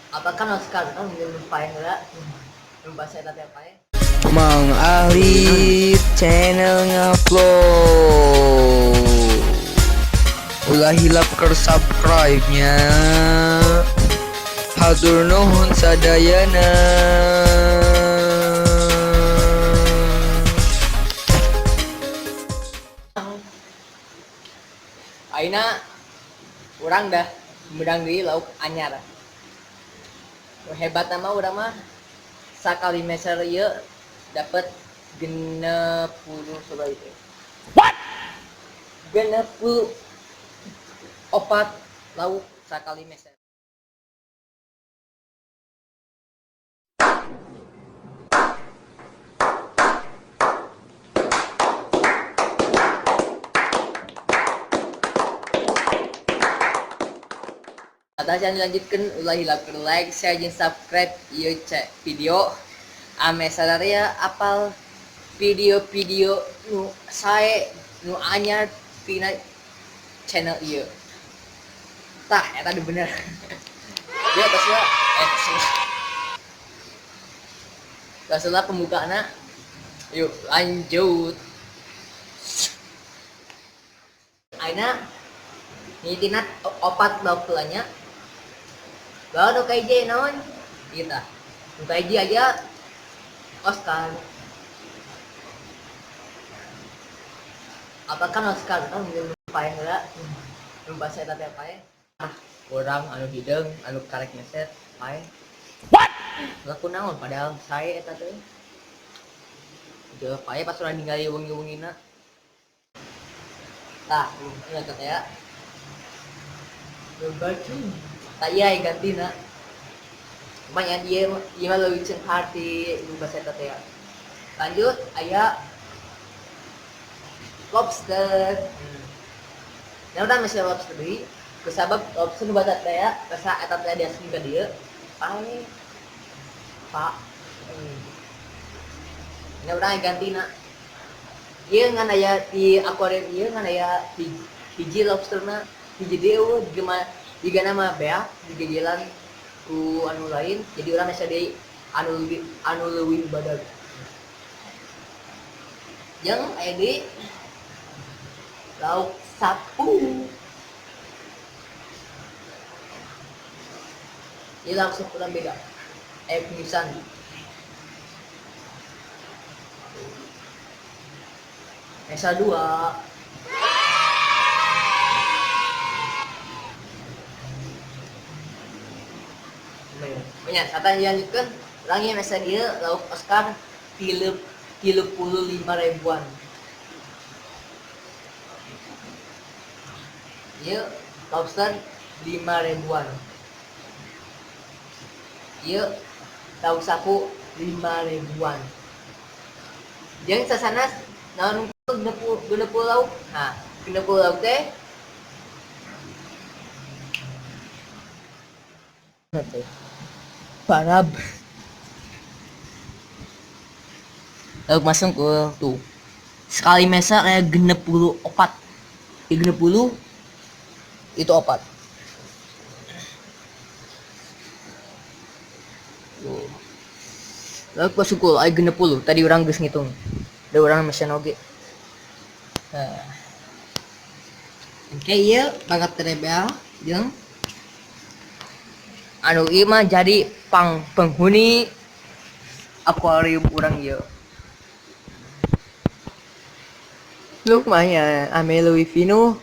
Apakah Oscar kan lupa heula lupa saya tadi apa ya. Mang Alif channel ngupload. Ulah hilap ke subscribe nya. Hatur nuhun sadayana. Aina urang dah mudang deui lauk anyar. Hebat nama urang mah sakali meser ieu dapet 60 coba itu. What? 64 lauk sakali meser. Atas yang dilanjutkan ulah hilap ke like, share, dan subscribe ieu cek video ame sadaya apal video-video nu sae nu anyar tina channel ieu. Tah eta nu bener. Ya tos lah, tos lah pembukaanna. Yuk lanjut. Aina nyitina opat lauk nya. Bawa nu kahiji naon? Ieu tah. Nu kahiji aja Oscar. Apakah Oscar kan lupa heula. Lupa saya tadi apa ya? Ah, urang anu hideung, anu karek meset, pae. What? Laku naon padahal saya eta teh. Jauh pae pas urang ningali wengi-wengina. Tah, ieu teh ya. Baju. Tak iya ganti nak. Lumayan dia dia mah leuwih cenghar ti nu basa eta teh ya. Lanjut aya lobster. Nah, urang masih lobster deui. Kusabab lobster nu basa teh ya, basa eta teh diasupkeun ka dieu. Pae. Pak. Nah, urang ganti nak. Ieu ngan aya di akuarium ieu ngan aya hiji lobsterna, hiji deui eueuh jiga jika nama beak digegelan ku anu lain, jadi orang bisa deui anu leuwih badag. Jeung aya deui lauk sapu. Ieu lauk sapu urang beda. Aya kumisan. Esa 2. Banyak, kata dilanjutkan, orangnya masa dia lauk Oscar 35 ribuan. Iya, lobster 5 ribuan. Iya, lauk sapu 5 ribuan. Jangan sasanas, naon 60 lauk. Nah, 60 lauk teh. Parab. Lauk masuk ke tuh. Sekali mesa kayak 64. 60 itu 4. Tuh. Lauk masuk ke ay 60. Tadi orang geus ngitung. Ada orang mesin oge. Nah. Oke, ieu bakat rebel jeung anu ieu mah jadi pang penghuni akuarium urang ieu. Lumayan ame leuwih pinuh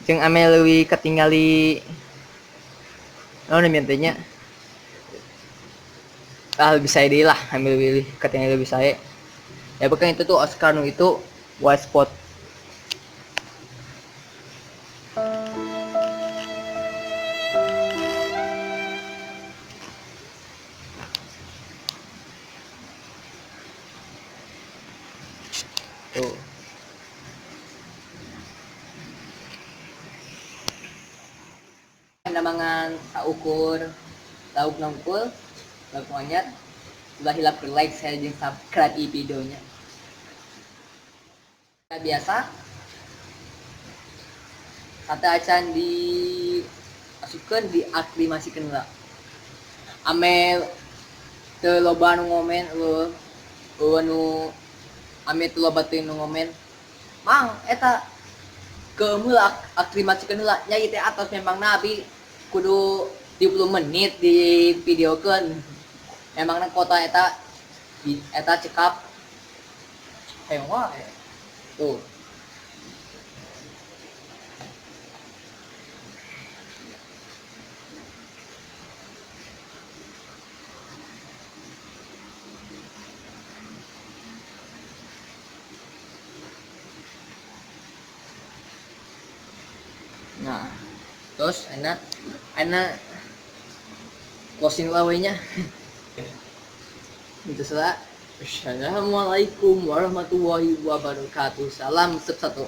jeung ame leuwih ketinggali naon namanya teh nya? Ah, lebih sae deui lah, ame leuwih ketinggali lebih sae. Ya bukan itu tuh Oscar nu itu white spot. Tuh. Namangan saukur lauk nongkul lauk monyet ulah hilap ke like, share, jeung subscribe i videonya. Nah, biasa kata acan diasupkeun diaklimasikan lah. Ame teu loba nu ngomen eueuh, eueuh nu ame teu loba teu nu ngomen. Mang eta keumeu aklimatikeun heula nya ieu teh atos memang nabi kudu 30 menit di videokeun. Memangna kota eta eta cekap hayang wae. Tuh. Nah, terus enak enak closing lah we-nya. Itu salah. Assalamualaikum warahmatullahi wabarakatuh. Salam satu.